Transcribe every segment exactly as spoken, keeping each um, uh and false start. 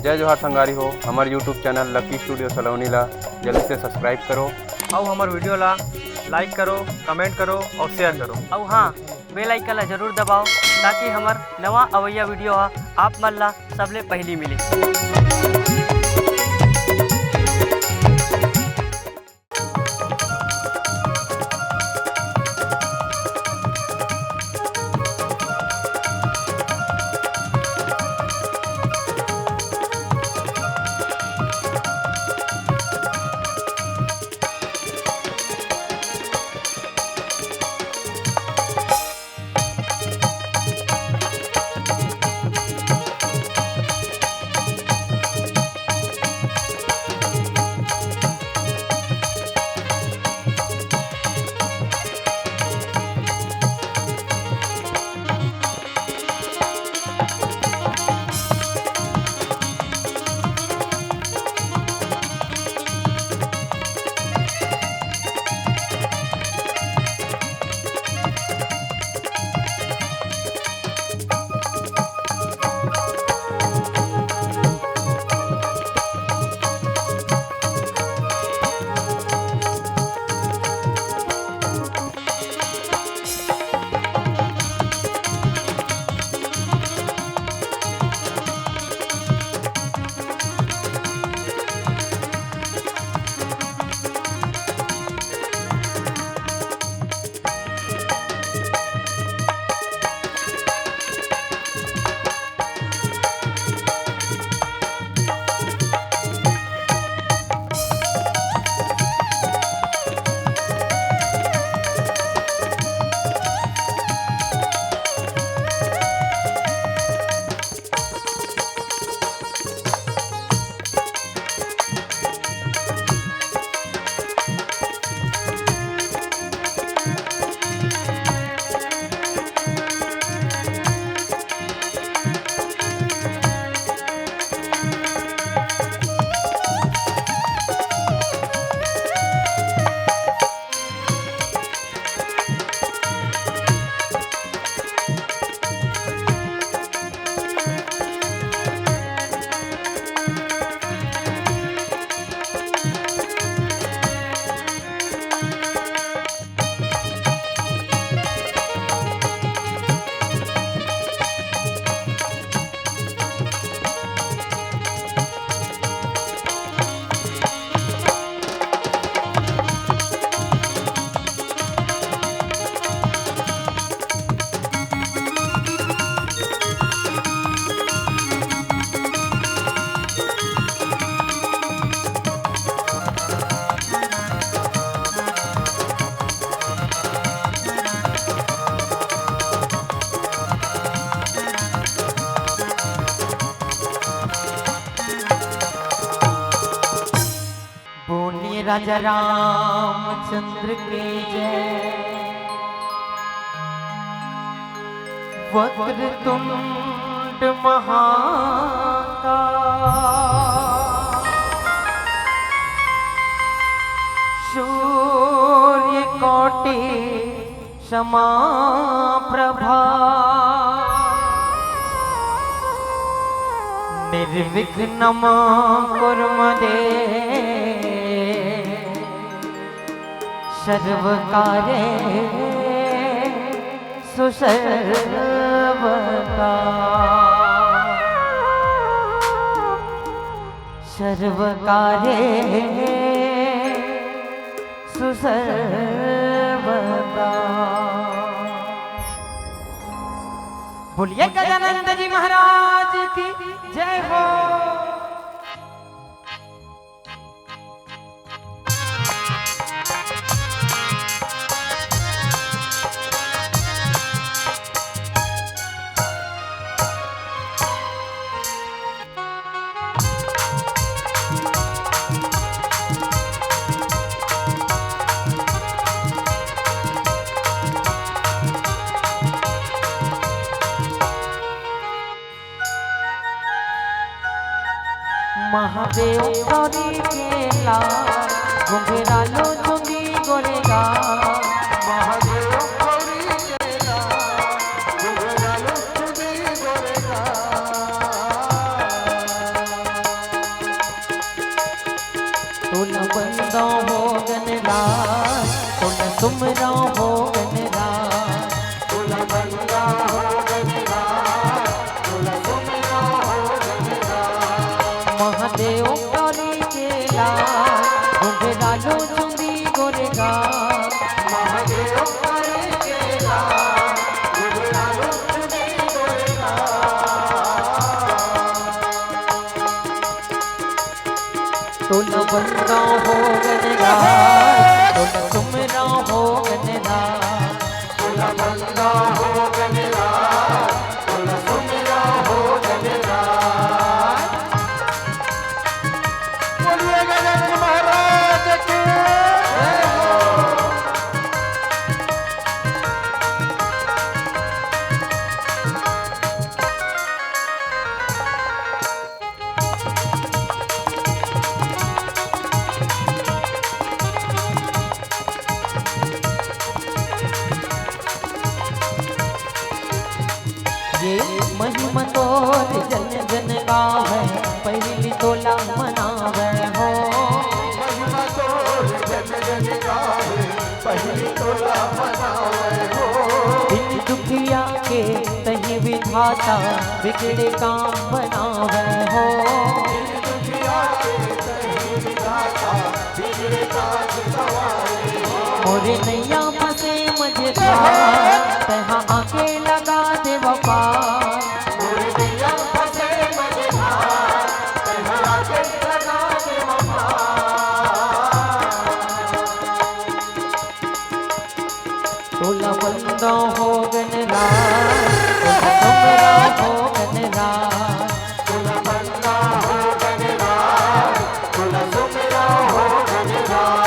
जय जोहार संगवारी हो, हमर YouTube चैनल लकी स्टूडियो सलोनी ला जल्दी से सब्सक्राइब करो। अउ हमर वीडियो ला लाइक करो, कमेंट करो अउ शेयर करो। अउ हाँ, बेल आइकन ला जरूर दबाओ, ताकि हमर नवा अवइया वीडियो हा आप मन ला सबले पहिली मिले। बोले राजा रामचंद्र के जय। वक्रतुंड महाकाय, सूर्य कोटि समाप्रभा। निर्विघ्नं कुरु मे देव सर्वकार्येषु सर्वदा। सर्वकार्येषु सर्वदा। बोलिए गजानंद जी महाराज की जय हो। महादेव गौरी के लाल, घुंघरालो चुंदी गोरेगा। महादेव गौरी के लाल, घुंघरालो चुंदी गोरेगा। तुम रहो गणराज। तोला बंदा हो गणराज, तोला तुम रहो गणराज। महादेव करे के लाल, घुघरालो चुंदी गोरे गाल। महादेव करे के लाल, घुघरालो चुंदी गोरे गाल। तोला बंदा हो गणराज, तोला सुमरा हो गणराज। तोला बंदा हो गणराज, तोला सुमरा हो गणराज। बोलिए गणेश महाराज की जय हो। ये महिमा तोर जन जन गावे, पहिली तोला मनावे हो। महिमा तोर जन जन गावे, पहिली तोला मनावे हो। दिन दुखिया के तही विधाता, बिगड़े काम बनावे हो। मोरे नैया फंसे मझधार, तैहा आके लगा दे पार। मोरे नैया फंसे मझधार, तैहा आके लगा दे पार। तोला बंदा हो गणराज, तोला सुमरा हो गणराज। तोला बंदा हो गणराज, तोला सुमरा हो गणराज।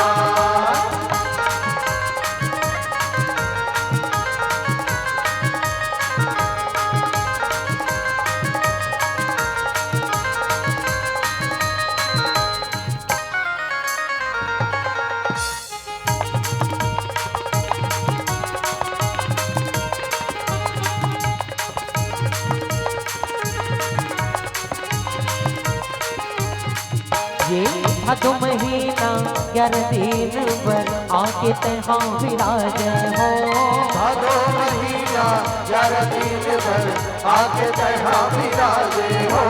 ये भादो महीना ग्यारह दिन बर आके तैहा विराजे हो। भादो महीना ग्यारह दिन बर आके तैहा विराजे हो।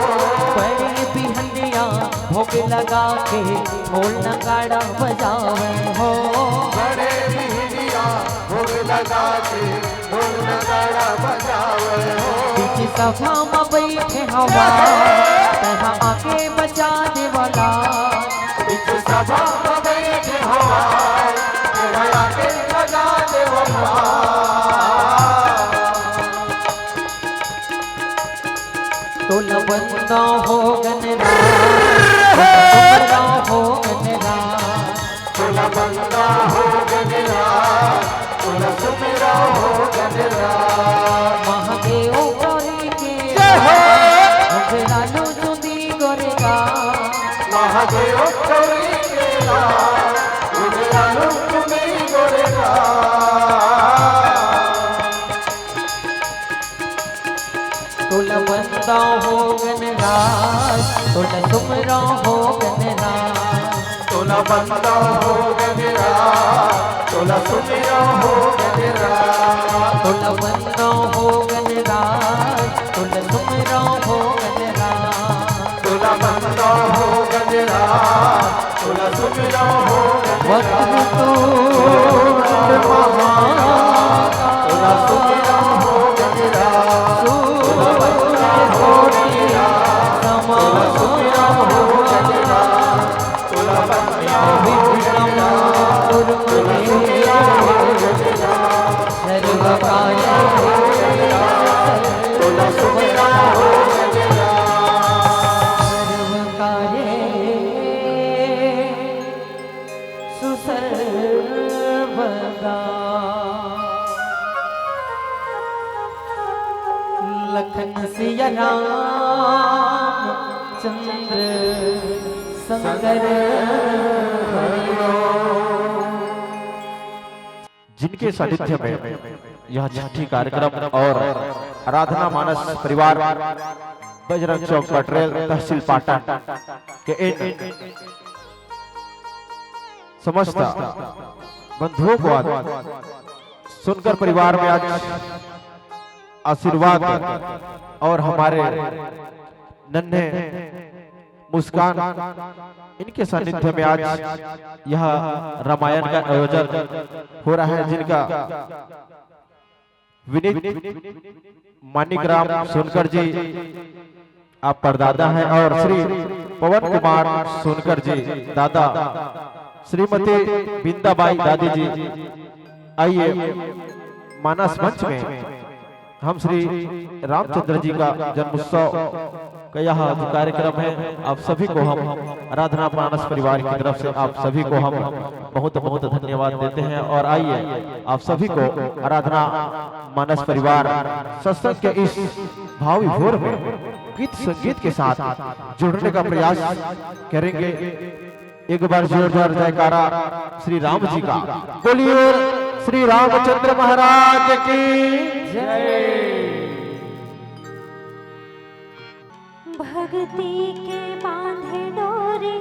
बड़े बिहनिया भोग लगा के ढोल नगाड़ा बजावे हो। बड़े बिहनिया भोग लगा के ढोल नगाड़ा बजावे हो। बीच सभा म बइठे हवा, तैहा आके बचा देवला। बीच सभा म बइठे हवा, तैहा आके बचा देवला। तोला बंदा हो गणराज, तोला सुमरा हो गणराज। तोला बंदा हो गणराज, तोला सुमरा हो गणराज। महादेव करे के जय हो। घुघरालो चुंदी गोरे गाल। महादेव करे के लाल, घुघरालो चुंदी गोरे गाल। तोला बंदा हो गणराज, तोला सुमरा हो गणराज। तोला बंदा हो गणराज, तोला सुमरा हो गणराज। तोला बंदा हो गणराज, तोला सुमरा हो गणराज। तोला बंदा हो गणराज, तोला सुमरा हो गणराज। वक्रतुंड महाकाय, तोला सुमरा हो गणराज। सूर्य कोटि समाप्रभा, निर्विघ्नं कुरु मे देव सर्वकार्येषु। सर्वकार्येषु सर्वदा। लखन सिया राम चंद्र शंकर हरि ओम। जिनके सानिध्य में यह छठी कार्यक्रम और आराधना मानस परिवार बजरंग चौक पटरेल तहसील पाटन के इन समस्त बंधुओं को आज सोनकर परिवार में आज आशीर्वाद और हमारे नन्हे मुस्कान, इनके सानिध्य में आज यह रामायण का आयोजन हो रहा है, जिनका विनीत मानिक राम सोनकर जी आप परदादा हैं और श्री पवन कुमार सोनकर जी दादा, श्रीमती बिंदाबाई दादी जी, आइए मानस मंच में हम श्री रामचंद्र जी का जन्मोत्सव का यह जो कार्यक्रम है, आप सभी को हम आराधना मानस परिवार की तरफ से आप सभी को हम बहुत बहुत धन्यवाद देते हैं। और आइए, आप सभी को आराधना मानस परिवार सत्संग के इस भाव विभोर में गीत संगीत के साथ जोड़ने का प्रयास करेंगे। एक बार जोरदार जयकारा श्री राम जी का। बोलिए श्री रामचंद्र महाराज की। भक्ति के बांधे डोरी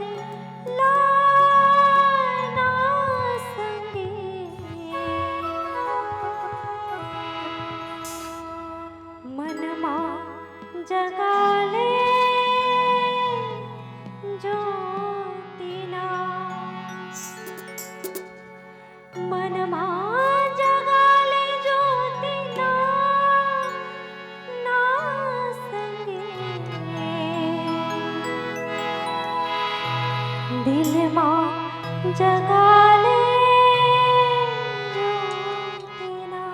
लाना संगे, मनमा जगा ले ज्योति ला। मनमा जगा ले ज्योति ला, ना संगे। दिल मा जगा ले ज्योति ला।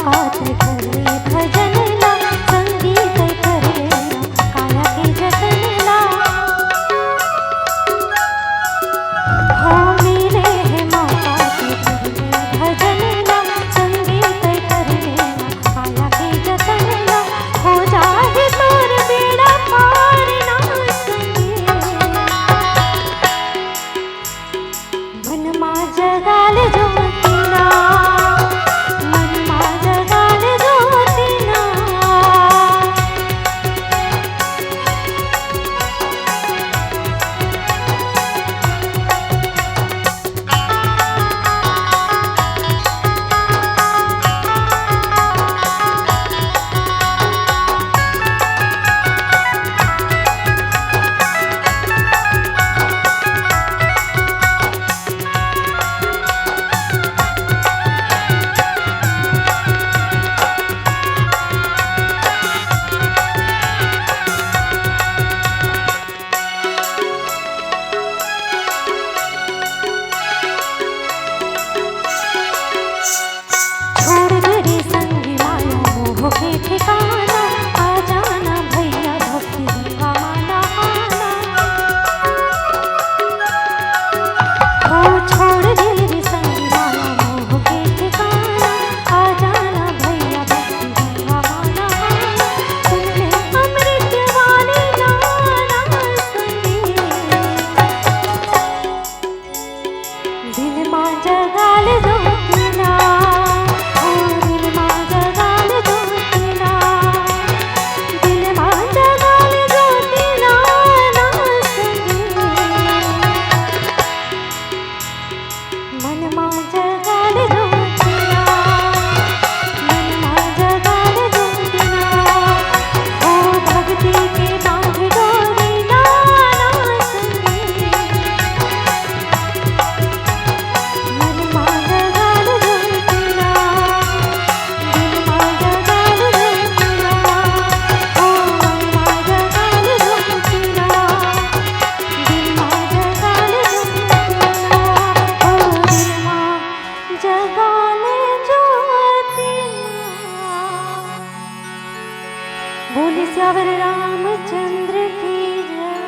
आते करे भजन ला, संगीत करे ना, काया के जतन ला। हो मिले हे मौका के करे भजन ला, संगीत करे ना, काया के जतन ला। हो जाही तोर बेड़ा पार ना संगी। मन मा जगाल ज्योति ना, मन मा जगाल ज्योति ना। छोड़ दे रे संगी माया मोह के ठिकाना, आ जाना भैया भक्ति गंगा मा नहाना। हो छोड़ दे रे संगी माया मोह के ठिकाना, आ जाना भैया भक्ति गंगा मा नहाना। सुन ले अमृत वाली नाना संगी। दिल मा जगाल ज्योति ना, ओ दिल मा जगाल ज्योति ना, दिल मा जगाल ज्योति ना, ना संगी। मन मा जगाल ज्योति ना, मन मा जगाल ज्योति ना, ओ भक्ति के बांध डोरी ना, ना संगी। बोलिए सियावर रामचंद्र की जय।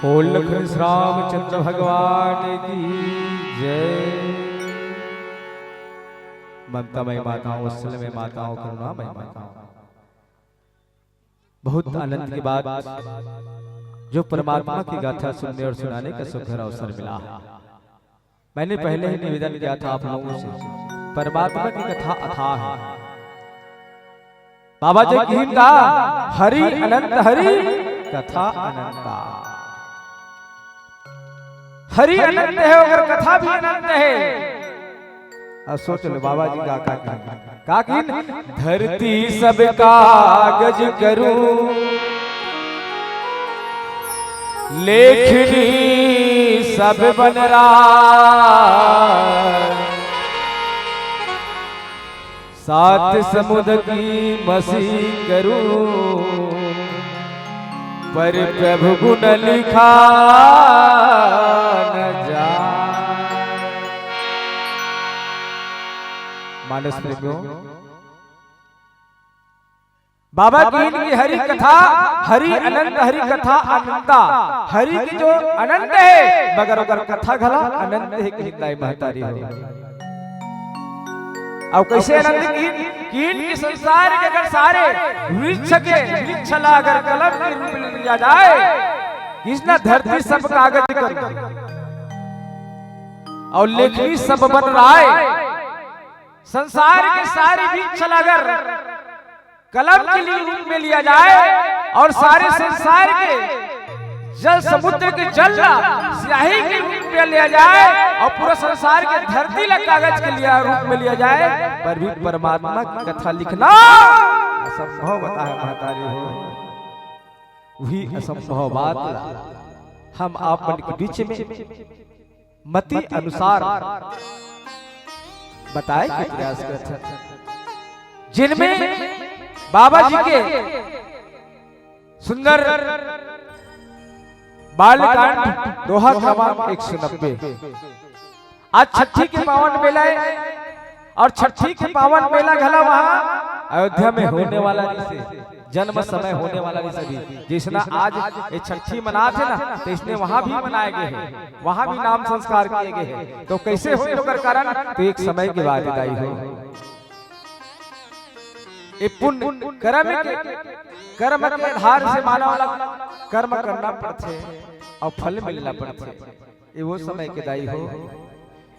बोल लखन श्री रामचंद्र भगवान की जय। ममतामय माताओं, वत्सलमय माताओं, करुणामय माताओं, बहुत आनंद की बात, जो परमात्मा की गाथा सुनने और सुनाने का सुखर अवसर मिला है। मैंने पहले ही निवेदन किया था आप लोगों से, परमात्मा की कथा अथाह है। बाबा जी की का हरि अनंत हरि कथा अनंता। हरि अनंत है, अगर कथा भी अनंत है। अब सोच लो बाबा जी का, का, का, का किन? धरती सब कागज करूं, लेखनी सब बनराय। सात समुद्र की मसी करूं, पर प्रभु गुण लिखा न जाए। मानस प्रेमियों, बाबा की इनकी हरि कथा, हरि अनंत, हरि कथा अनंता। हरि की जो अनंत है, मगर ओकर कथा घला अनंत है, कहिन दाई महतारी हो। अब कैसे अनंत की, कि इनकी संसार के अगर सारे वृक्ष के, वृक्ष ला अगर कलम के रूप में लिया जाए, इसना धरती सब कागज कर, और लेखनी सब बनराय। संसार के सारे वृक्ष ला अगर कलम के लिए रूप में लिया जाए और सारे संसार के जल, समुद्र के जल ला स्याही के रूप में लिया जाए और पूरा संसार के धरती ला कागज के लिया, रूप में लिया जाए, पर भी परमात्मा की कथा लिखना असंभव बता है महतारी हो। वही असंभव बात ला हम आप मन के बीच में मति अनुसार बताए के प्रयास करथन, जिनमें बाबा जी के सुंदर बालकांड दोहा क्रमांक एक सौ नब्बे। आज छठी के पावन बेला ए, और छठी के पावन मेला घला वहाँ अयोध्या में होने वाला रिहिसे, जन्म समय होने वाला रिहिसे भी। जइसना आज ये छठी मनात हे ना, तइसने वहाँ भी मनाए गे हे, वहाँ भी नाम संस्कार किए गे हे। तो कइसे होही ओकर कारण? तो एक समय के बात हे दाई हो। ये पुण्य कर्म के, कर्म के आधार से मानव ला कर्म करना पड़थे और फल मिलना पड़थे। ये वो समय के दाई हो।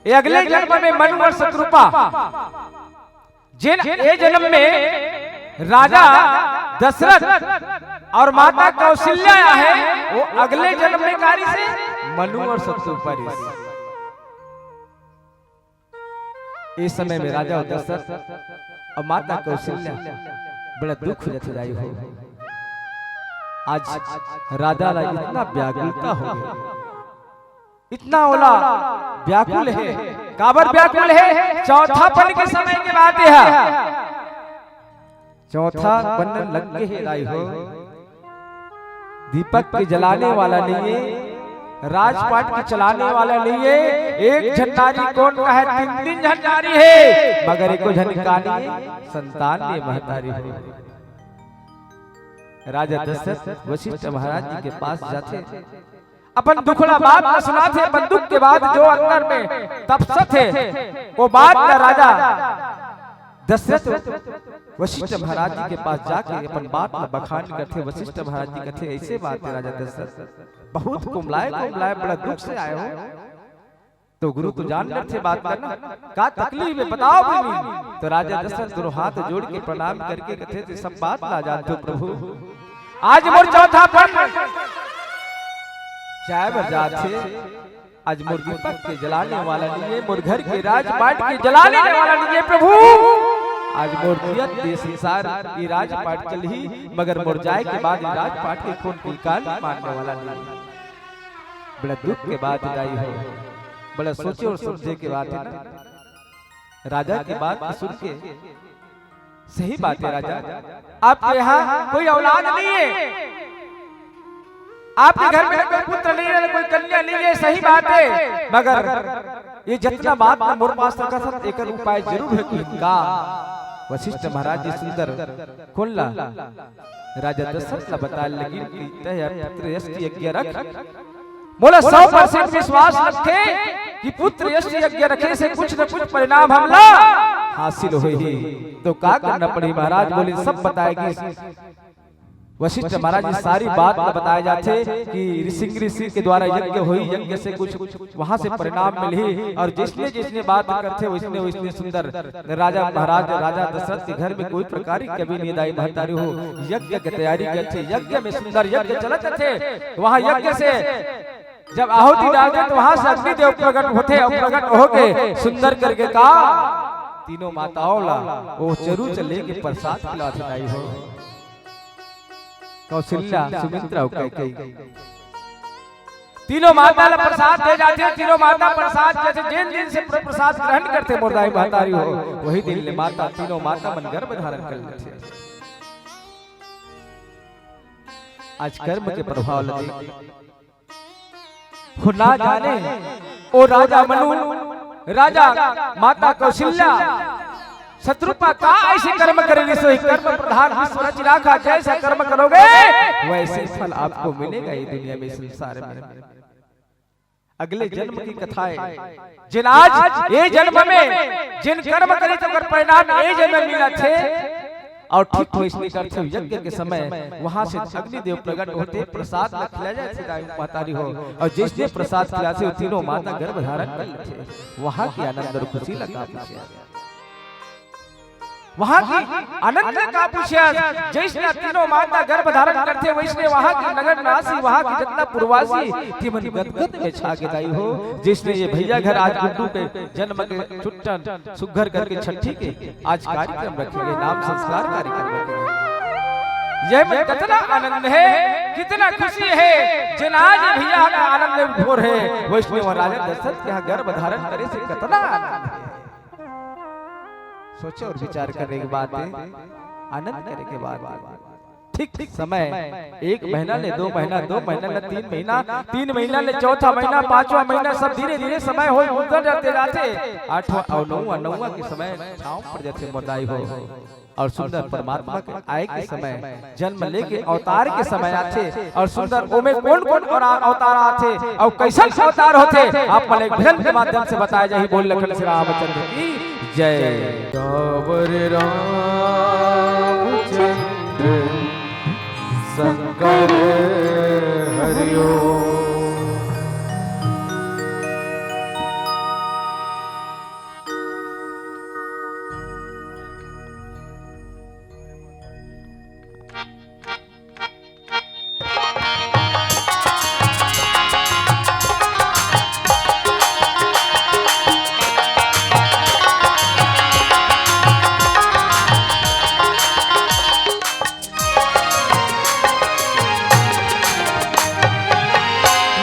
ये अगले जन्म में मनु और शतरूपा, जेन ये जन्म में राजा दशरथ और माता कौशल्या हे, वो अगले जन्म में का रिहिसे? मनु और शतरूपा रिहिसे। इस समय में राजा दशरथ और माता कौशल्या बड़ा दुख हो जाथे दाई हो। आज राजा ला इतना व्याकुलता हो गया, इतना ओला व्याकुल हे। काबर व्याकुल हे? चौथापन के समय के बात हे। चौथापन लग गे हे दाई हो। दीपक के जलाने वाला नइ हे, राजपाट के चलाने वाला नइ हे। एक झन नारी कोन कहय, तीन तीन झन नारी हे, मगर एको झन का नइ हे, संतान नइ हे महतारी हो। राजा दशरथ वशिष्ठ महाराज जी के पास जाथे, अपन दुखड़ा बात ला सुनाथे, अपन दुख के बात जो अंदर में तपसत हे, वो बात ला राजा दशरथ वशिष्ठ महाराज जी के पास जाके अपन बात ला बखान करथे। वशिष्ठ महाराज जी कथे, "ऐसे बात हे राजा दशरथ, बहुत कुमलाए कुमलाए बड़ा दुख से आए हो।" तो गुरु तो जान लेथे बात करना, का तकलीफ हे बताओ बोली। तो राजा दशरथ दोनों हाथ जोड़ के प्रणाम करके कथे, "ते सब बात ला जानथों प्रभु, आज मोर चौथापन जाए बर जाथे, आज मोर दीपक के जलाने वाला नइ हे, मोर घर के राजपाट के जलाने वाला नइ हे प्रभु। आज मोर जियत ये संसार ये राजपाट चलही, मगर मोर जाए के बाद ये राजपाट के कोन किलकार मानने वाला नइ हे।" बड़ा दुख के बात हे दाई हो, बड़ा सोचे और समझे के बात हे ना। राजा के बात सुन के, "सही बात हे राजा, आपके यहाँ कोई औलाद नइ हे, आपके घर में कोई पुत्र नइ हे, कोई कन्या नइ हे, सही बात हे, मगर ये जतना बात मोर पास रखत हस, एकर उपाय जरूर हे कोई का?" वशिष्ठ महाराज जी सुंदर कोन ला राजा दशरथ ला बताए लगिन कि तैं पुत्र यश की आज्ञा रख, मोला सौ परसेंट विश्वास रखे कि पुत्र यश की आज्ञा रखे से कुछ न कुछ परिणाम हमला हासिल होही। तो का करना पड़ही? महाराज बोले, सब बताए गिस। वशिष्ठ महाराज जी सारी बात ला बताए जाथे कि ऋषि, ऋषि के द्वारा यज्ञ होही, यज्ञ से कुछ वहां से परिणाम मिलही। और जइसने जइसने बात करथे, वइसने वइसने सुंदर राजा महाराज, राजा दशरथ के घर में कोई प्रकार की कमी नइ हे दाई महतारी हो। यज्ञ के तैयारी करथे, यज्ञ में सुंदर यज्ञ चलत रथे। वहां यज्ञ से जब आहुति डालथे तो वहां से अग्निदेव प्रकट होथे और प्रकट होके सुंदर करके का तीनों माताओं ला वो चरू च लेके प्रसाद खिलाथे दाई हो। कौशल्या, सुमित्रा अउ कैकेयी। तीनों माता ला प्रसाद दे जाथे, तीनों माता प्रसाद जइसे जेन दिन से प्र-, प्रसाद ग्रहण करथे मोर दाई महतारी हो, वही दिन ले माता, तीनों माता मन गर्भ धारण कर लेथे। आज कर्म के प्रभाव लगे। हो ना जाने ओ राजा मनु, राजा माता कौशल्या, शतरूपा का अइसे कर्म करे रिहिस, कर्म प्रधान विश्व रचि राखा, जैसा कर्म करोगे वैसे फल आपको मिलेगा ये दुनिया में, संसार में। अगले जन्म की कथा हे। जेन आज ये जन्म में जेन कर्म करिस ओकर परिणाम ये जन्म में मिलथे। और ठीक वइसने करथे यज्ञ के समय वहां से अग्निदेव प्रकट होथे, प्रसाद ला खिलाए जाथे दाई महतारी हो। और जइसने प्रसाद खिलाथे वो तीनों माता गर्भ धारण कर लेथे। वहां के आनंद और खुशी ला का पूछे। वहां के आनंद का पूछे, जइसने तीनों माता गर्भ धारण करथे, वइसने वहां के नगर नासी, वहां के जतना पुरवासी, तिमन गदगद में छा गे दाई हो। जइसने ये भैया घर आज गुड्डू के जन्म के छुट्टन सुग्घर करके छट्ठी के आज कार्यक्रम रखे गे, नाम संस्कार कार्यक्रम रखे गे। ये में कतना आनंद हे, कितना खुशी हे, जेन आज ये भैया का आनंद विभोर हे, वइसने वो राजा दशरथ के यहाँ गर्भ धारण करे से कतना आनंद हे। सोचे और विचार करे के बात हे, आनंद करे के बात हे। ठीक समय, एक महीना ले दो महीना, दो महीना ले तीन महीना, तीन महीना ले चौथा महीना, पांचवा महीना, सब धीरे-धीरे समय होय, मुद्दा डरते जाथे। आठवां अउ नौवां, नौवां के समय छांव पड़ जाथे मोर दाई हो। अउ सुंदर परमात्मा के आय के समय, जन्म लेके अवतार के समय आथे। अउ सुंदर ओमे कोन-कोन अवरा-, अवतार आथे अउ कइसन अवतार होथे, आप मन एक भजन के माध्यम से बताय जाही। बोल लखन श्री रामचंद्र की जय। सियावर रामचंद्र शंकर हरि ओम।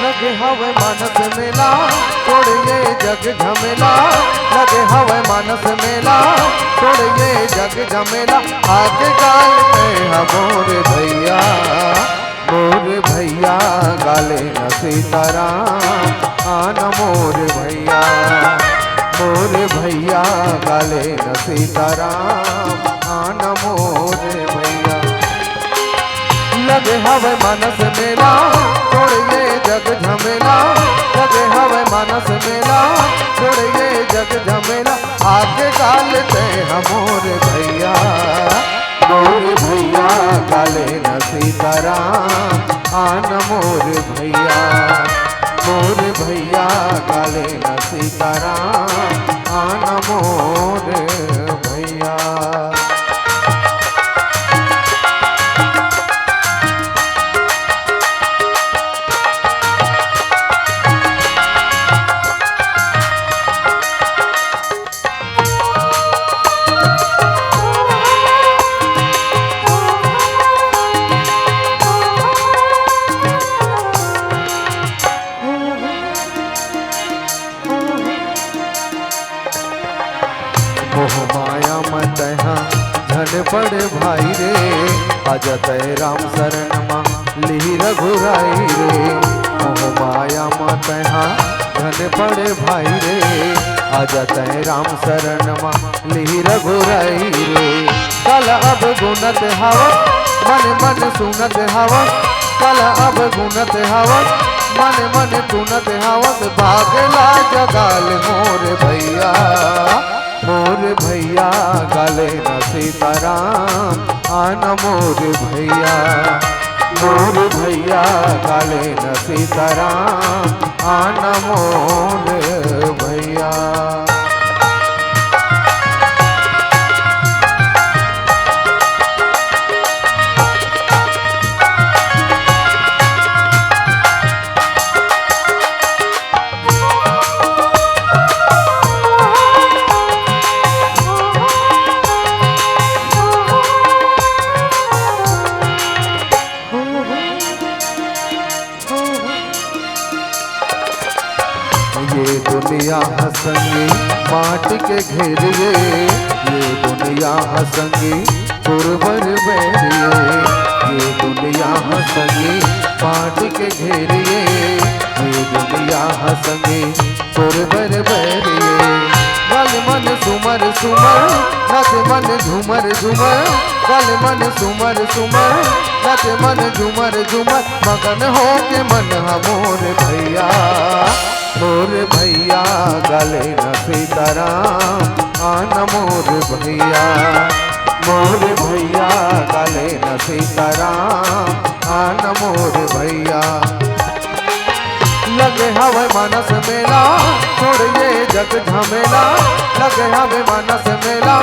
लगे हवय मानस मेला, छोड़ ये जग झमेला। लगे हवय मानस मेला, छोड़ ये जग झमेला। आके गाल पे हा मोर भैया, मोर भैया गाले न सीताराम, आन मोर भैया, मोर भैया गाले न सीताराम, आन मोर भैया। लगे हवय मानस मेला, छोड़ ये जग झमेला। लगे हवय मानस मेला, छोड़ ये जग झमेला। आके गाल ते हा मोर भैया, मोर भैया गाले न सीताराम, आन मोर भैया, मोर भैया गाले न सीताराम, आन मोर भैया। मोह माया म तैहा झन पड़ भाई रे, आजा तै राम शरण म लिही रघुराई रे। मोह माया म तैहा झन पड़ भाई रे, आजा तै राम शरण म लिही रघुराई रे। काला अब गुनत हवस, मन मन सुनत हवस। काला अब गुनत हवस, मन मन सुनत हवस। भाग ला जगाल मोर भैया, मोर भैया गाले न सीताराम, आन मोर भैया, मोर भैया गाले न सीताराम, आन मोर भैया। ये दुनिया ह संगी माटी के घेर ये, ये दुनिया ह संगी तोर बर बैर ये। ये दुनिया ह संगी माटी के घेर ये, ये दुनिया ह संगी तोर बर बैर ये। गल मन सुमर सुमर, नच मन झूमर झूमर। गल मन सुमर सुमर, नच मन झूमर झूमर। मगन होके मन ह मोर भैया, मोर भैया गाले न सीताराम, आन मोर भैया, मोर भैया गाले न सीताराम, आन मोर भैया। लगे हवय मानस मेला, छोड़ ये जग झमेला। लगे हवय मानस मेला,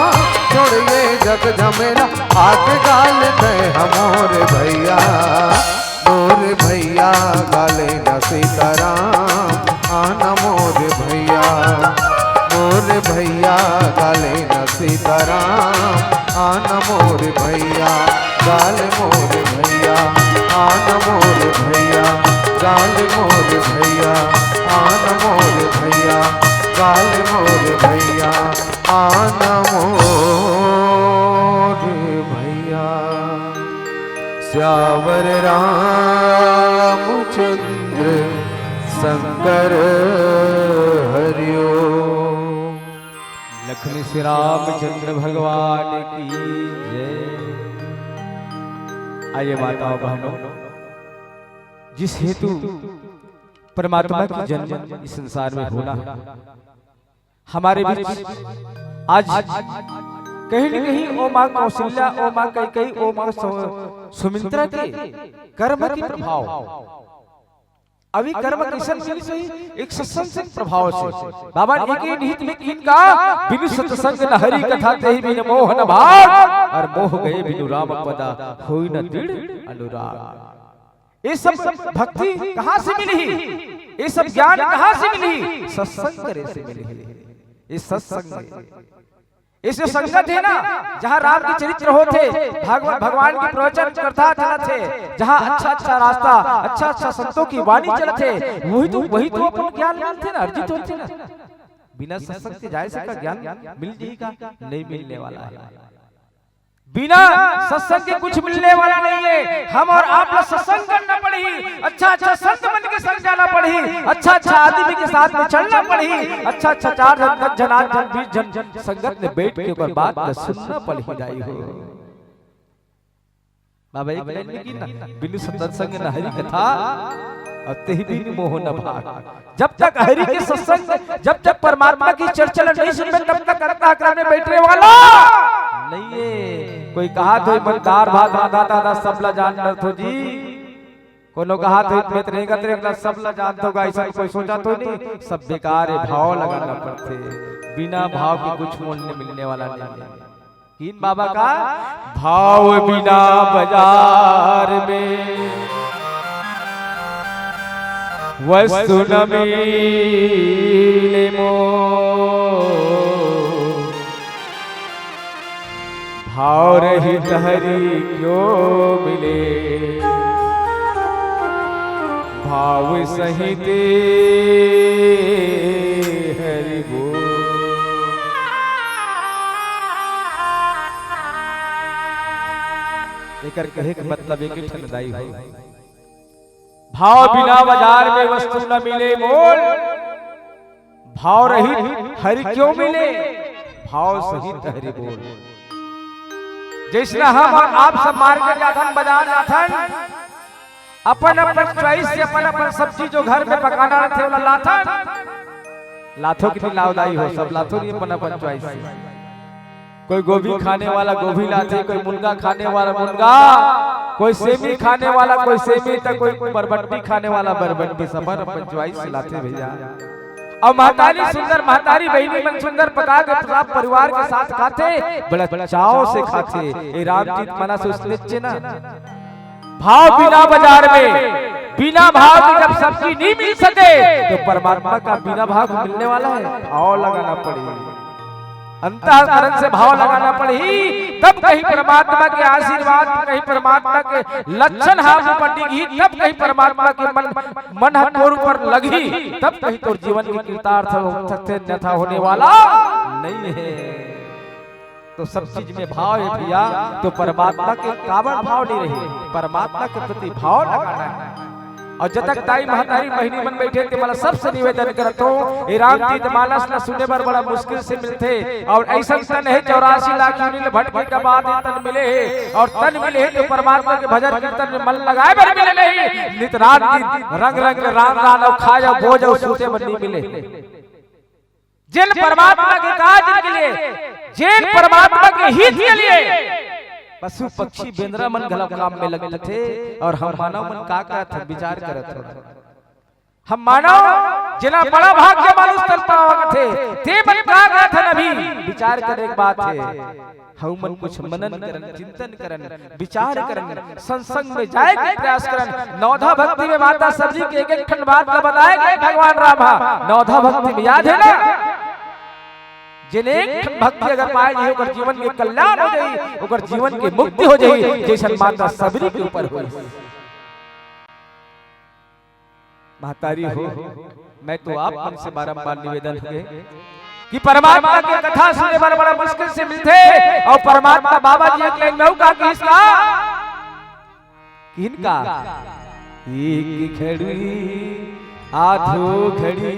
छोड़ ये जग झमेला। आके गाल ते हा मोर भैया, मोर भैया गाले न सीताराम, आन मोर भैया, मोर भैया गाले न सीताराम, आन मोर भैया, गाल मोर भैया, आन मोर भैया, गाल मोर भैया, आन मोर भैया, गाल मोर भैया, आन मोर भैया। सियावर रामचंद्र शंकर हरिओम। लखन श्री रामचंद्र भगवान की जय। आइए माताओं बहनों, जिस हेतु परमात्मा की जन्म इस संसार में होना है, हमारे बीच आज कहीं न कहीं ओ माँ कौशल्या, ओ माँ कैकेयी, ओ माँ सु-, सुमित्रा के कर्म के प्रभाव। अभी कर्म किसन मिल सही, एक सत्संग से प्रभाव से। बाबा एक ही निहित में कीन का, बिनु सत्संग न हरि कथा तेहि बिनु मोह न भाग, और मोह गए बिनु राम पदा होई न दृढ़ अनुराग। ये सब भक्ति कहाँ से मिली? ये सब ज्ञान कहाँ से मिली? सत्संग करे से मिली। ये सत्संग में, ये जो संगत है ना, जहाँ राम के चरित्र होथे, भागवत भगवान के प्रवचन कथा चलत हे, जहाँ अच्छा अच्छा रास्ता, अच्छा अच्छा संतों की वाणी चलत हे, वही तो, वही तो अपन ज्ञान मिलथे ना, अर्जित होथे ना। बिना सत्संग के जाए से का ज्ञान मिल जाही का? नहीं मिलने वाला है। बिना सत्संग के कुछ मिलने वाला नहीं है। हम और आप ला सत्संग करना पड़ही, अच्छा अच्छा संत मन के संग जाना पड़ही, अच्छा अच्छा आदमी के साथ में चलना पड़ही, अच्छा अच्छा चार जन, दस जन, आठ जन, बीस जन संगत में बैठ के ओकर बात ला सुनना पड़ही दाई हो। बाबा एक लाइन में की ना, बिनु सत्संग न हरि कथा, और तेहि बिनु मोह न भाग। जब तक हरि के सत्संग, जब तक परमात्मा की चर्चा ला नहीं सुनबे, तब तक अंतःकरण में बैठने वाला नहीं है। कोई कहा तो ईमानदार बात राधा दादा सब ला जान डरथो जी, कोनो कहा तो मैं रेंगत रेंगत सब ला जानथो गा, ऐसा कोई सोचा तो नहीं, सब बेकार है, भाव लगाना पड़थे। बिना भाव के कुछ मोल मिलने वाला नहीं है। कीन बाबा का भाव बिना बाजार में वस्तु न मिले मोल। भाव रहित हरि क्यों मिले, भाव सहित हरि बोल। एकर कहे के मतलब एक ठन दाई हो, भाव बिना बाजार में वस्तु न मिले मोल, भाव रहित हरि क्यों मिले, भाव सहित हरि बोल। जैसना हम और आप सब मार्केट जाथन, बाजार जाथन, अपन अपन चॉइस से अपन अपन सब्जी जो घर में पकाना रहिथे, ओला लाथन, लाथो कि नहीं लाव दाई हो, सब लाथो नहीं अपन अपन चॉइस से। कोई गोभी खाने वाला गोभी लाथे, कोई मुनगा खाने वाला मुनगा, कोई सेमी खाने वाला कोई सेमी, तो कोई बरबट्टी खाने वाला बरबट्टी, सब अपन अपन चॉइस से लाथे भैया। अउ महतारी सुंदर, महतारी बहिनी मन सुंदर पका के सब परिवार के साथ खाथे, बड़ा चाव से खाथे। ए रामचरित मानस उसने चे ना, भाव बिना बाजार में, बिना भाव के जब सब्जी नहीं मिल सके, तो परमात्मा का बिना भाव के मिलने वाला है? भाव लगाना पड़ेगा, अंतःकरण से भाव लगाना पड़ही, तब कहीं परमात्मा के आशीर्वाद, कहीं परमात्मा के लक्षण हा ऊपर दिखही, तब कहीं परमात्मा के मन, मन हा तोर ऊपर लगही, तब कहीं तोर जीवन के कृतार्थ हो सकथे, अन्यथा होने वाला नहीं है। तो सब चीज में भाव है भैया, तो परमात्मा के काबर भाव नहीं रही, परमात्मा के प्रति भाव लगाना है। अउ जतक दाई महतारी बहिनी मन बइठे हे, ते मन ला सबसे निवेदन करत हों, ए रामचरित मानस ला सुने बर बड़ा मुश्किल से मिलथे। अउ अइसन तन हे, चौरासी लाख योनि ले भटके के बाद ए तन मिले हे, अउ तन मिले हे तो परमात्मा के भजन कीर्तन में मन लगाए बर मिले नहीं, नित रात दिन रंग रंग के रांध रांध अउ खाए अउ भोज अउ सूते बर नहीं मिले। जेन परमात्मा के काज के लिए, जेन परमात्मा के हित के लिए पशु पक्षी बेंदरा मन घलो काम में लग जथे। अउ हम मानव मन का करत हन, विचार करत हन। हम मानव जेना बड़ा भाग्य मानुष तन पावा कथे, ते मन का करत हन, अभी विचार करे के बात हे। हमन कुछ मनन करन, चिंतन करन, विचार करन, सत्संग में जाए के प्रयास करन। नवधा भक्ति में माता सबरी के एक एक ठन बात ला बताए गे भगवान राम हा। नवधा भक्ति में याद हे ना, जेन एक ठन भक्ति अगर पाए जाही, ओकर जीवन के कल्याण हो जाही, ओकर जीवन के मुक्ति हो जाही, जइसन माता सबरी के ऊपर होइस। महतारी हो, मैं तो आप मन से बारंबार निवेदन हे कि परमात्मा के कथा सुने बर बड़ा मुश्किल से मिलथे, अउ परमात्मा बाबा जी एक लाइन में अउ का कहिस का, किहिन का? एक घड़ी आधो घड़ी,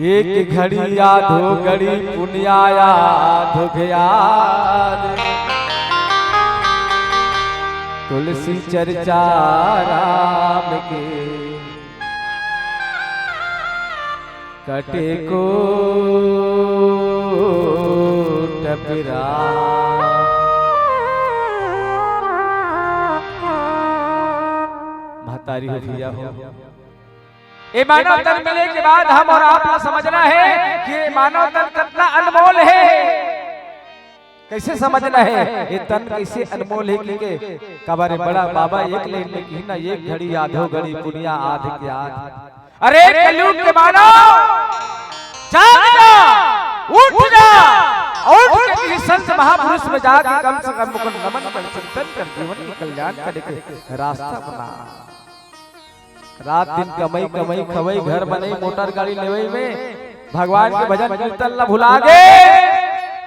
एक घड़ी आधो घड़ी पुनिया आधो घयाद। तुलसी चर्चा राम के कटे कोट पिरान। महतारी हो, भैया हो, ये मानव तन मिले के बाद हम और आप ला समझना है कि ये मानव तन कितना अनमोल है। कैसे समझना है ये तन कैसे अनमोल है? कि के काबर बड़ा बाबा एक लाइन में किहिन ना, एक घड़ी आधो घड़ी पुनिया आध के आध। अरे कलयुग के मानव, जाग जा, उठ जा, उठ के किसी संत महापुरुष में जाके कम से कम ओकर नमन कर, चिंतन कर, जीवन के कल्याण करे के रास्ता बना। रात दिन कमई कमई खवई, घर बनई, मोटर गाड़ी लेवई में भगवान के भजन कीर्तन ला भुला गे।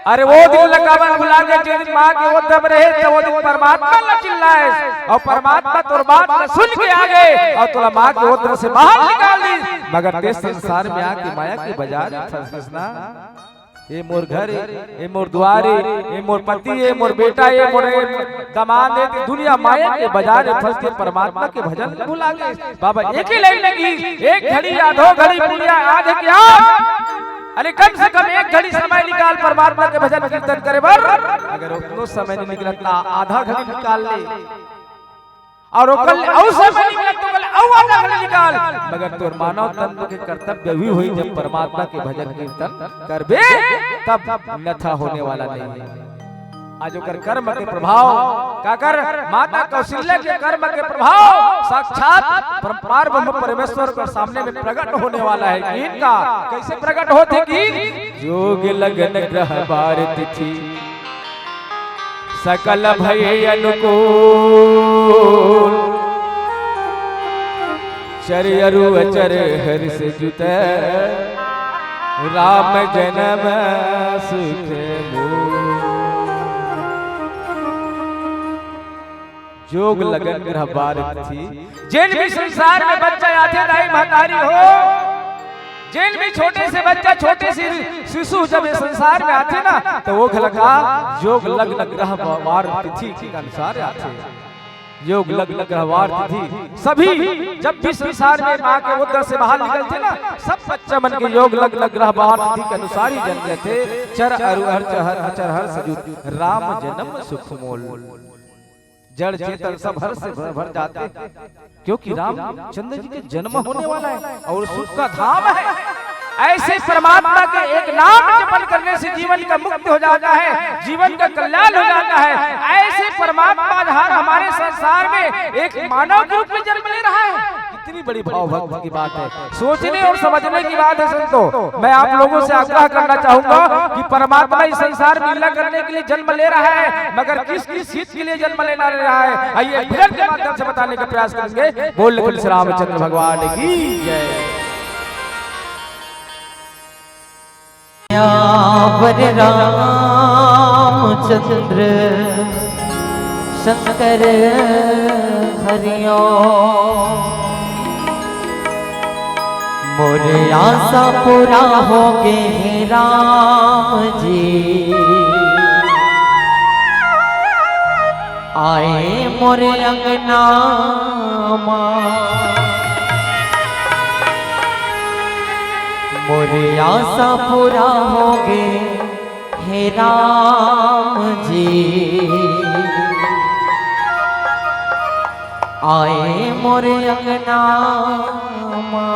अरे वो दिन ला काबर भुला गे, जेन दिन माँ के उदर रहे त वो दिन परमात्मा ला चिल्लाए, अउ परमात्मा तोर बात ला सुन के आ गे अउ तोला माँ के उदर से बाहर निकाल दिस। मगर तें संसार में आके माया के बजार में फंस गिस ना। ये मोर घर ए, ये मोर दुआर ए, ये मोर पति ए, मोर बेटा ए, मोर ए, दमाद ए, दुनिया माया के बजार में फंस के परमात्मा के भजन भुला गे। बाबा एक ही लाइन में किहिस, एक घड़ी आधो घड़ी पुनिया आध के आध। अरे कम से कम एक घड़ी समय निकाल परमात्मा के भजन कीर्तन करे बर। अगर उतनो समय नहीं निकलता, आधा घड़ी निकाल ले। अउ ओकर ले अउ समय निकलत तो ओकर ले अउ आधा घड़ी निकाल। मगर तोर मानव तन के कर्तव्य भी होही, जब परमात्मा के भजन कीर्तन करबे तब अन्यथा होने वाला नहीं है। आज ओकर कर्म के प्रभाव, काकर माता कौशल्या के कर्म के प्रभाव साक्षात परम-, पार ब्रह्म परमेश्वर के सामने में प्रकट होने वाला है। किहिन का कैसे प्रकट होथे कि योग लगन ग्रह बार तिथि सकल भय अनुकूल। चर अरु अचर हर्ष जुत राम जन्म सुख मूल। जोग लगन ग्रह बार तिथि। जेन भी संसार में बच्चा आथे, दाई महतारी हो, जेन भी छोटे से बच्चा, छोटे से शिशु जब ये संसार में आथे ना, तो वो घला का योग लग्न ग्रह वार तिथि के अनुसार आथे। योग लग्न ग्रह वार तिथि सभी जब भी संसार में माँ के उदर से बाहर निकलथे ना, सब बच्चा मन के योग लग्न ग्रह वार तिथि के अनुसार ही जन्म लेथे। चर अरु हर चहर अचर हर्ष जुत राम जन्म सुख मोल। जड़ चेतन सब हर्ष से भर, भर जाते हैं, क्योंकि रामचंद्र जी के जन्म होने वाला है और सुख का धाम है। ऐसे परमात्मा के एक नाम जपन करने से जीवन का मुक्ति हो जाता है, जीवन का कल्याण हो जाता है। ऐसे परमात्मा आज हमारे संसार में एक मानव के रूप में जन्म ले रहा है। कितनी बड़ी भावभक्ति की बात है, सोचने और समझने की बात है संतों। मैं आप लोगों से आग्रह करना चाहूंगा कि परमात्मा इस संसार में लीला करने के लिए जन्म ले रहा है, मगर किस किस हित के लिए जन्म लेना रहा है, आइए भजन के माध्यम से बताने का प्रयास करेंगे। बोल तुलसी रामचंद्र भगवान की जय। यावर रामचंद्र शंकर हरिओ। मोर आशा पूरा होगे हे राम जी, आए मोर अंगना मा। मोर आशा पूरा होगे हे राम जी, आए मोर अंगना मा।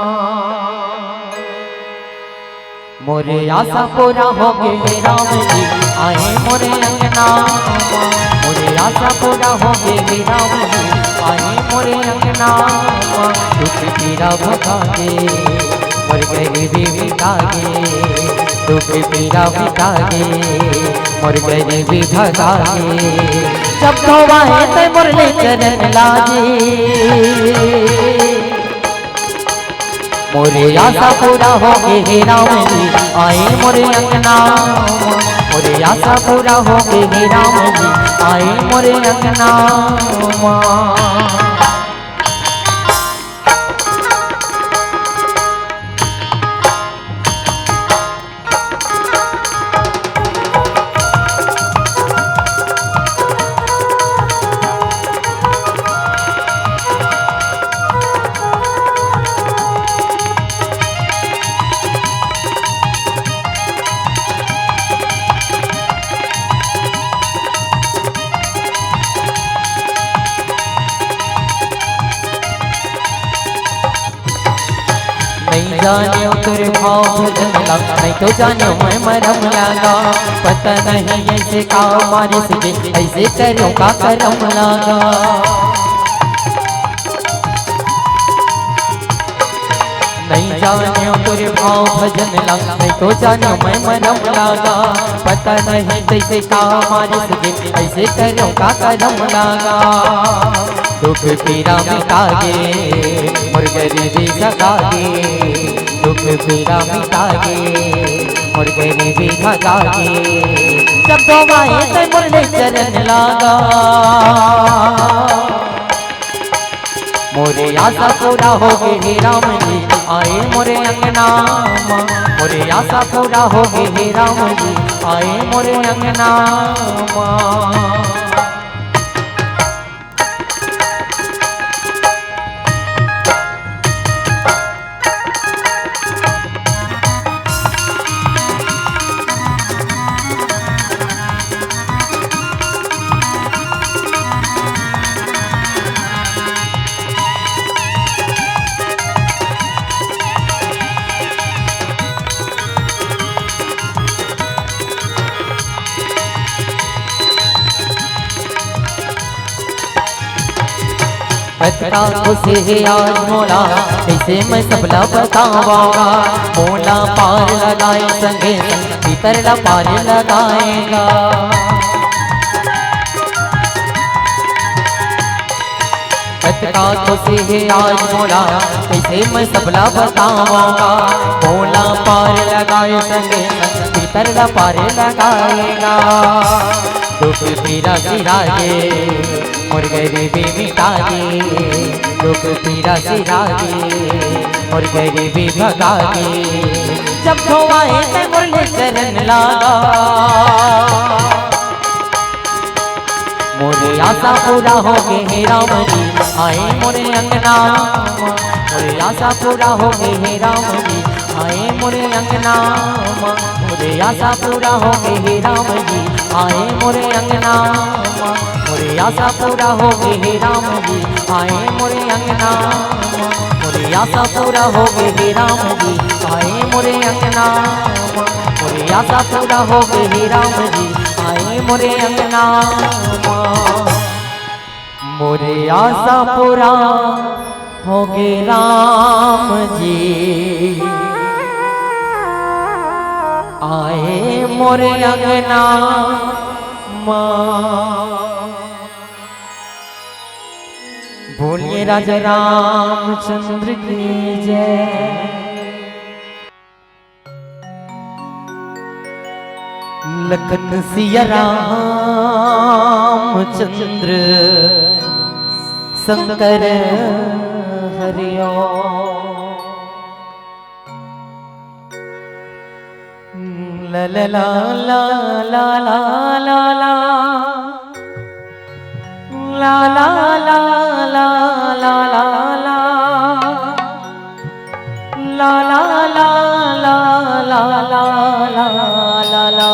मोर आशा पूरा होगे हे राम जी, आए मोर अंगना मा। मोर आशा पूरा होगे हे राम जी, आए मोर अंगना मा। दुख पीरा भगागे मोर गरीबी मिटागे, दुख पीरा मिटागे मोर गरीबी भगागे। जब धोवाए ते मोर ले चरण लागे। मोर आशा पूरा होगे हे राम जी, आए मोर अंगना। मोरे आसा पूरा होगे हे राम जी, आए मोरे अंगना मा। नहीं जानेव तोर भाव भजन ला, नहीं तो जानेव मैं मरम लागा। पता नहीं ऐसे का मारिस के, ऐसे करेंव का करम लागा। नहीं जानेव तोर भाव भजन ला, नहीं तो जानेव मैं मरम लागा। पता नहीं कैसे का मारिस के, ऐसे करेंव का करम लागा। दुख पीरा मिटागे, मोर गरीबी भगागे। दुख पीरा मिटागे, मोर गरीबी भगागे। जब दो माए तै मोर ले चरण लागा। मोरे आसा पूरा होगे हे राम जी, आए मोरे अंगना मा। मोरे आसा पूरा होगे हे राम जी, आए मोरे अंगना मा। कतका खुशी हे आज मोला, कइसे मैं सबला बतावंव गा। मोला पार लगाए संगे संग, भीतर ला पार लगाए गा। कतका खुशी हे आज मोला, कइसे मैं सबला बतावंव गा। मोला पार लगाए संगे संग, भीतर ला पार लगाए गा। दुख पीरा सिरागे, मोर गरीबी मिटागे। दुख पीरा सिरागे, मोर गरीबी भगागे। जब धोवाए तै मोर ले चरण लागा। मोरे आसा पूरा होगे हे राम जी, आए मोरे अंगना मा। मोरे आसा पूरा होगे हे राम जी, आए मोरे अंगना मा। मोरे आसा पूरा होगे हे राम जी, आए मोरे अंगना मा। मोरे आसा पूरा होगे हे राम जी, आए मोरे अंगना मा। मोरे आसा पूरा होगे हे राम जी, आए मोरे अंगना मा। मोरे आसा पूरा होगे हे राम जी, आए मोरे अंगना मा। मोरे आसा पूरा होगे राम जी, आए मोरे अंगना मा। बोलिए राजा रामचंद्र की जय। लखन सिया रामचंद्र शंकर हरिओ। ला ला ला ला ला ला ला। ला ला ला ला ला ला ला। ला ला ला ला ला ला ला ला।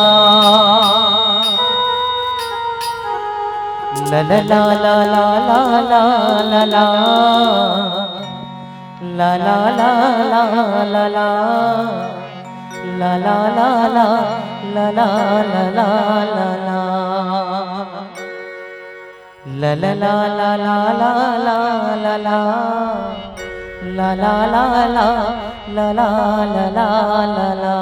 ला ला ला ला ला ला ला। ला ला ला ला ला ला। ला ला ला ला ला ला ला ला ला। ला ला ला ला ला ला ला ला। ला ला ला ला ला ला ला ला ला ला।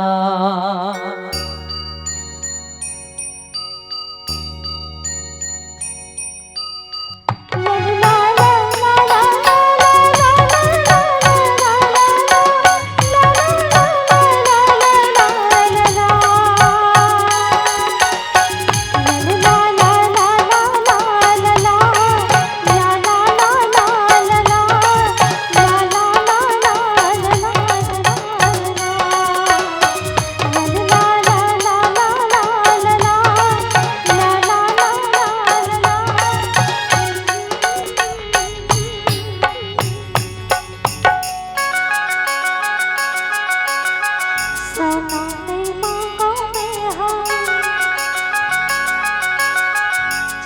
सोना नइ मांगों मैं हा,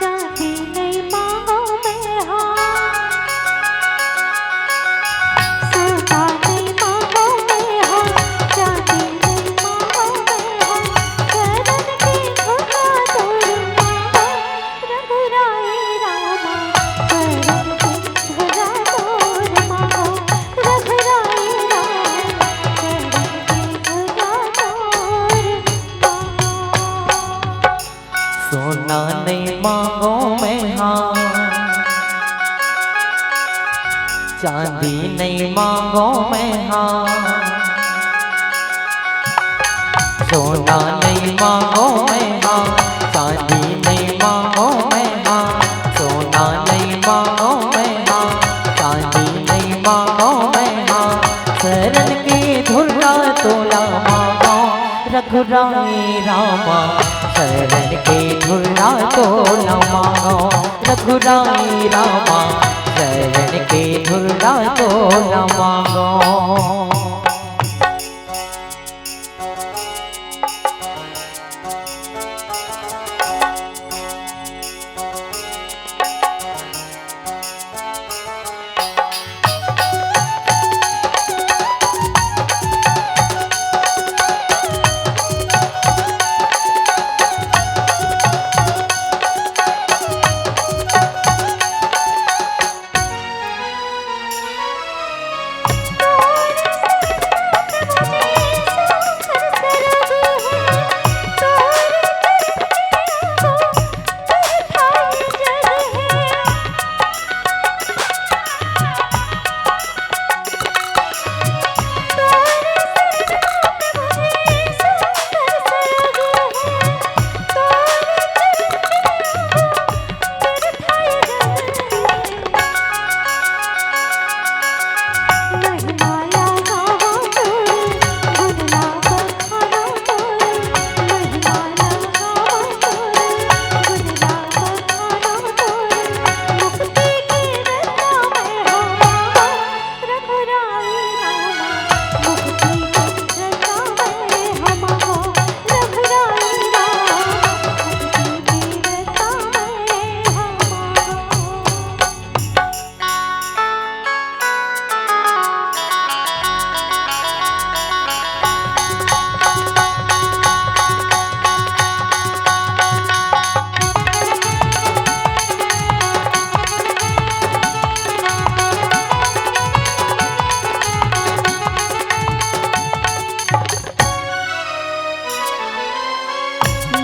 चांदी नइ मांगों मैं हा। सोना नइ मांगों मैं हा, चांदी नइ मांगों मैं हा। चरण के धुला तोर मांगों, रघुराई रामा। चरण के धुला तोर मांगों, रघुराई रामा। चरण के धुला तोर मांगों। सोना नइ मांगों मैं हा, चांदी नइ मांगों मैं हा। सोना नइ मांगों मैं हा, चांदी नइ मांगों मैं हा। सोना नइ मांगों मैं हा, चांदी नइ मांगों मैं हा। शरण के धुर्रा तोला मांगों, रघुराई रामा। शरण के धुर्रा तोला मांगों, रघुराई रामा। शरण के धुर्रा तोला मांगों।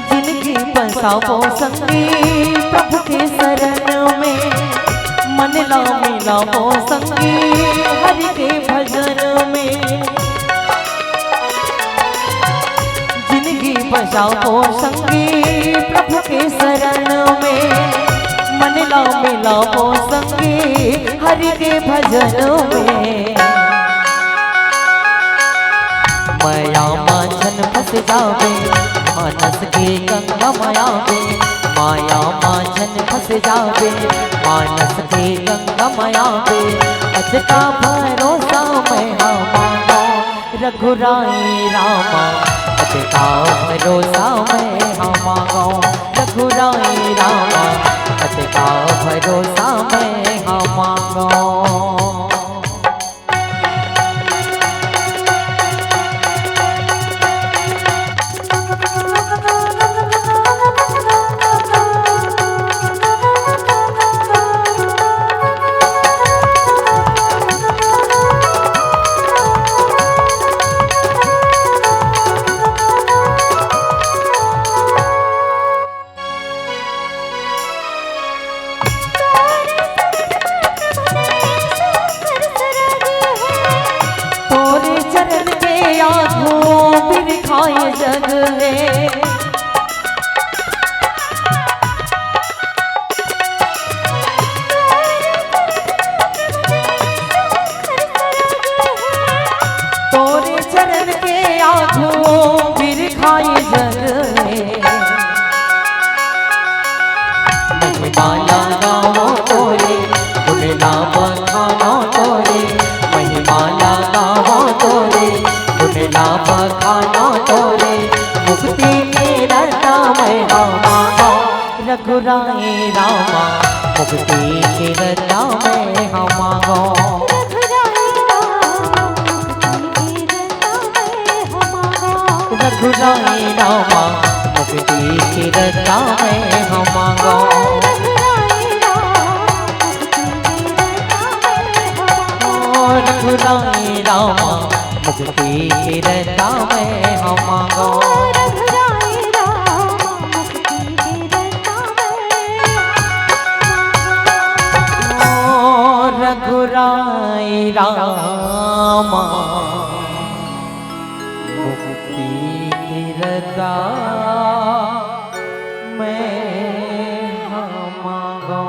जिनगी बसावो संगी प्रभु के शरण में, मन ला मिलावो संगी हरि के भजन में। जिनगी बसावो संगी प्रभु के शरण में, मन ला मिलावो संगी हरि के भजन में। मया मा झन फस जाबे, मानस के गंगा मया बे। मया मा झन फस जाबे, मानस के गंगा मया बे। अतका भरोसा मैं हा मांगों, रघुराई रामा। अतका भरोसा मैं हा मांगों, रघुराई रामा। अतका भरोसा मैं हा मांगों। तोरे चरण के आगू बिरखाए जग हे। तोरे चरण के आगू बिरखाए जग हे। महिमा ला गावों तोरे, गुण ला बखानों तोरे। महिमा ला गावों तोरे, गुण ना बखानो तोरे मुक्ति के रस्ता मैं हा मांगो। रघुराई रामा मुक्ति के रस्ता मैं हा मांगो। रघुराई रामा मुक्ति के रस्ता मैं हा मांगो। ओ रघुराई रामा मुक्ति के रस्ता मैं हा मांगो। ओ रघुराई रामा मुक्ति के रस्ता मैं हा मांगो।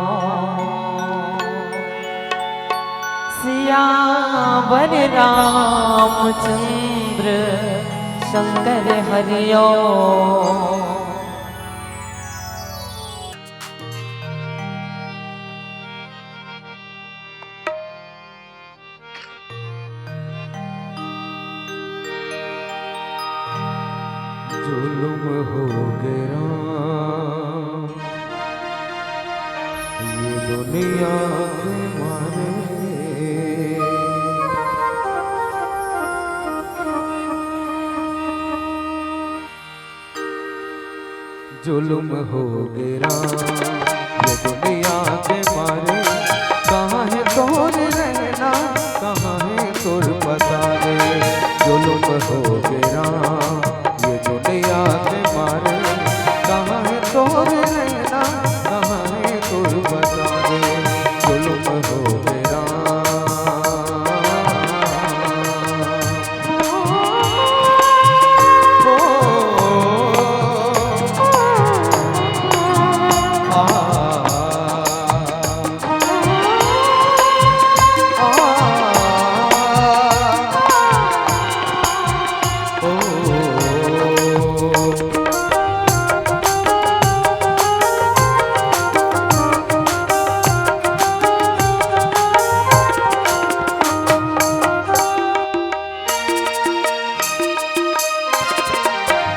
सियावर रामचंद्र शंकर हरिओ। जुलुम हो गे राम, ये दुनिया के मारे। जुलुम हो गे राम, ये दुनिया के मारे। कहाँ है तोर रहना, कहाँ है तोर बसावे? जुलुम हो गे राम, ये दुनिया के मारे। कहाँ है तोर रहना, कहाँ है तोर बसावे? जुलुम हो गे राम।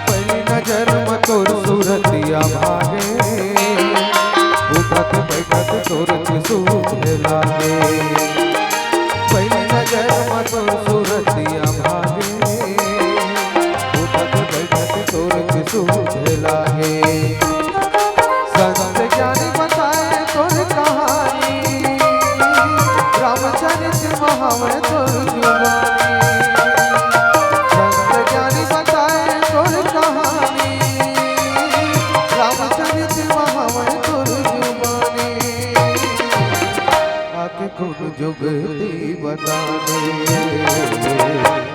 पहली नजर में तोर सूरतिया भागे, उठत बैठत तोर सुध लागे। पहली नजर में तोर सूरतिया भागे, उठत बैठत तोर सुध लागे। संत ज्ञानी बताए तोर कहानी, रामचरित महावे तोर जुबानी। संत ज्ञानी बताए तोर कहानी, रामचरित महावे तोर जुबानी। आके खून जुगती बता दे,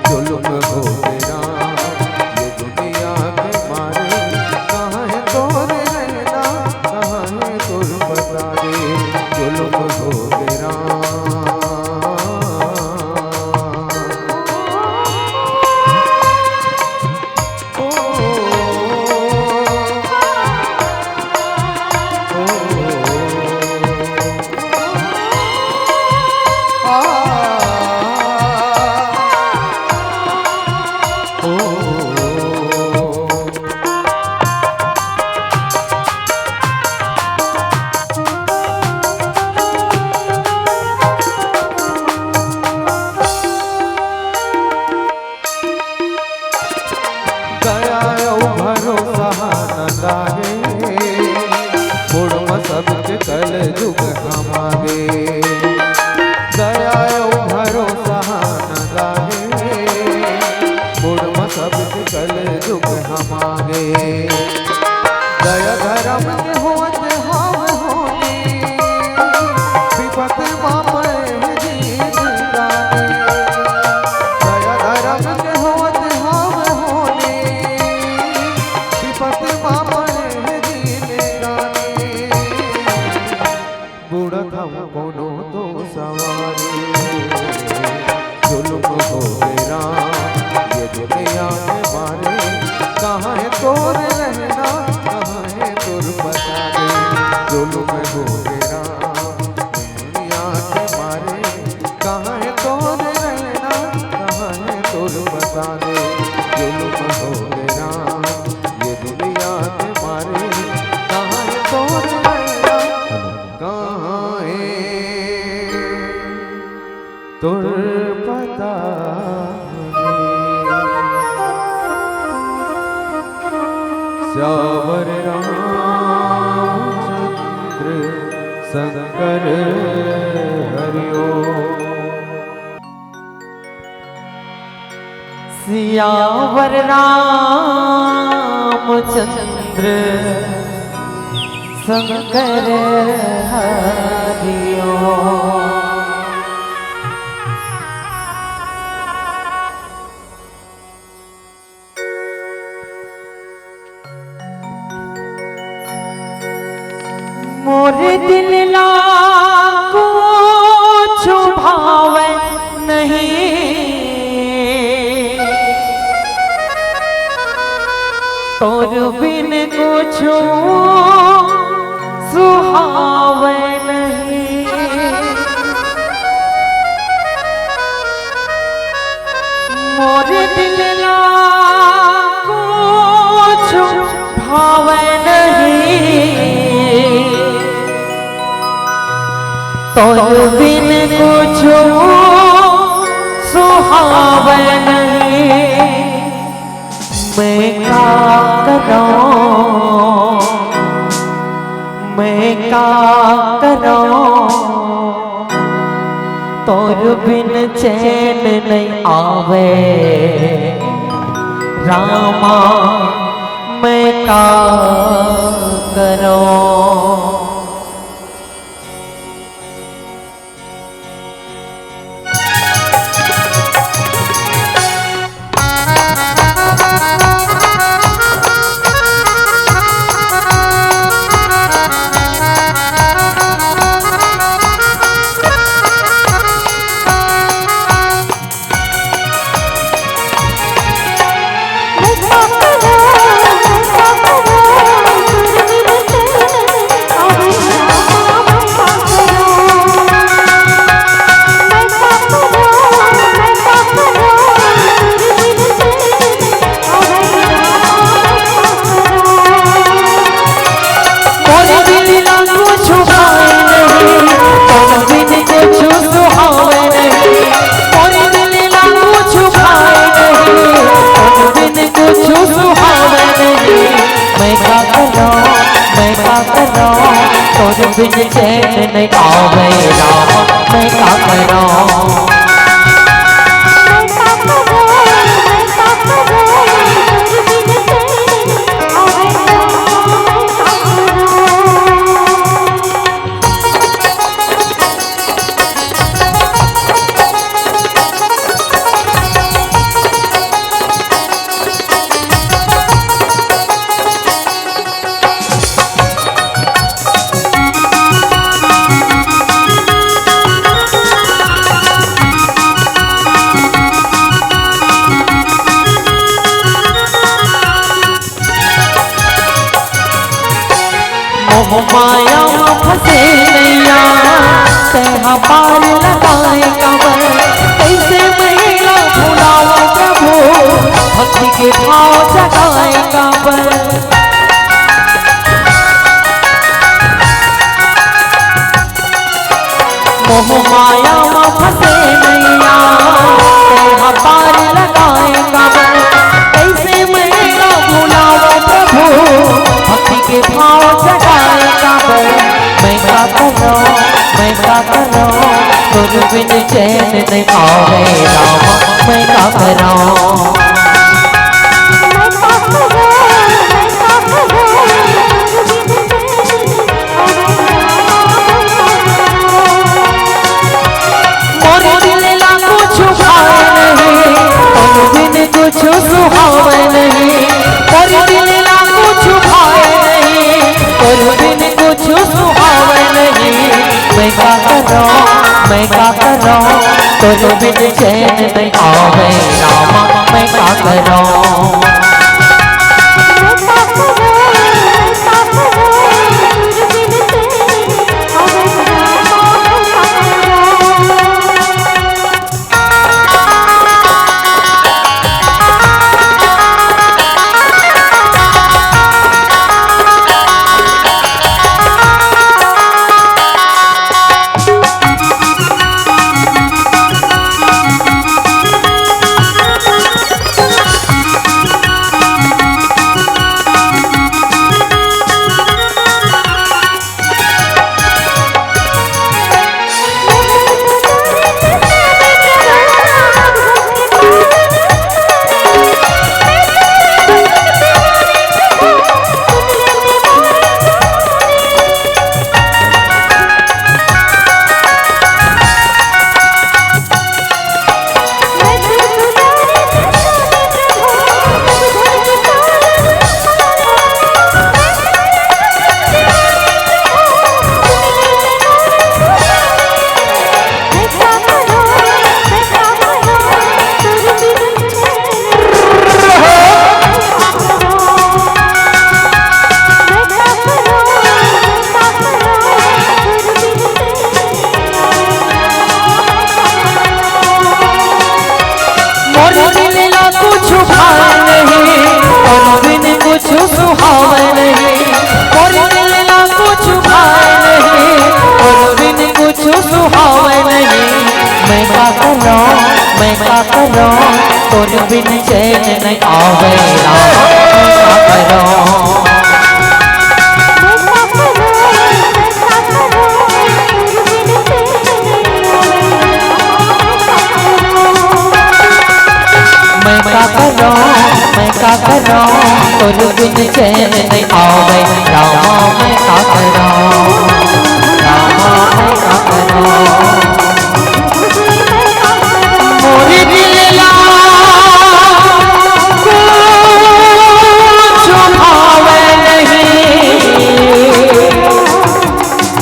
जुलुम हो गे राम, ये दुनिया के मारे। कहाँ है तोर रहना, कहाँ है तोर बसावे? जुलुम हो गे राम। दया अउ भरोसा आनंद आगे, मुड़ म सबके कल जुग हमागे। दया अउ भरोसा आनंद आगे, मुड़ म सबके कल जुग हमागे। दया धरम के होवत हाव होनी, विपत मा पड़े हे जीत दानी। दया धरम के होवत हाव होनी, विपत मा पड़े हे जीत दानी। बुड़त हंव कोनो तो सवारी, जुलुम हो गे राम ये दुनिया के मारे। कहाँ है तोर रहना, जुल्म हो गे राम, ये दुनिया के मारे, कहाँ है तोर मैया, कहाँ है तोर पता नहीं। सियावर रामचंद्र शंकर हरि ओम। सियावर रामचंद्र शंकर हरि ओम। मोर दिल ला कुछु भावै नहीं, तोर बिन कुछु सुहावै नहीं। मोर दिल ला कुछु भावै नहीं, तोर बिन कुछु सुहावै नहीं। मैं का करौं, मैं का करौं, तोर बिन चैन नइ आवै रामा, मैं का करौं। मैं का करौं, मैं का करौं, तोर बिन चैन नइ आवै रामा, मैं का करौं। मोह माया म फंसे नैया, तैं हा पार लगाए काबर, कइसे मैं ला भुलावं प्रभु, भक्ति के भाव जगाए काबर। मोह माया म फंसे नैया, तैं हा पार लगाए काबर, कइसे मैं ला भुलावं प्रभु, भक्ति के भाव जगाए काबर। मैं का करौं, मैं का करौं, तोर बिन चैन नइ आवै रामा, मैं का करौं। मोर दिल ला कुछु भावै नहीं, तोर बिन कुछु सुहावै नहीं। मोर दिल ला कुछु भावै नहीं, तोर बिन कुछु सुहावै नहीं। मैं का करौं, मैं का करौं, तोर बिन चैन नइ आवै रामा, मैं का करौं। मैं का करों, तोर बिन चैन नहीं आवे रामा, मैं का करों। मैं का करों, मैं का करों, तोर बिन चैन नहीं आवे रामा, मैं का करों, रामा, मैं का करों। मोरी दिल ला कुछ भावे नहीं,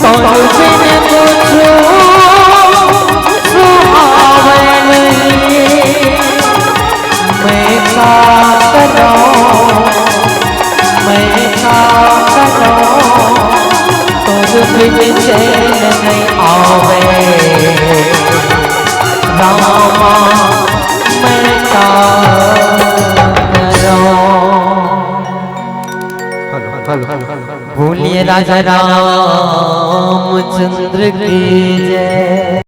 तोर बिन कुछ सुहावे नहीं। मैं का करों, मैं का करों, तोर बिन चैन नहीं आवे रामा, मैं का करों। बोलिए राजा रामचंद्र की जय।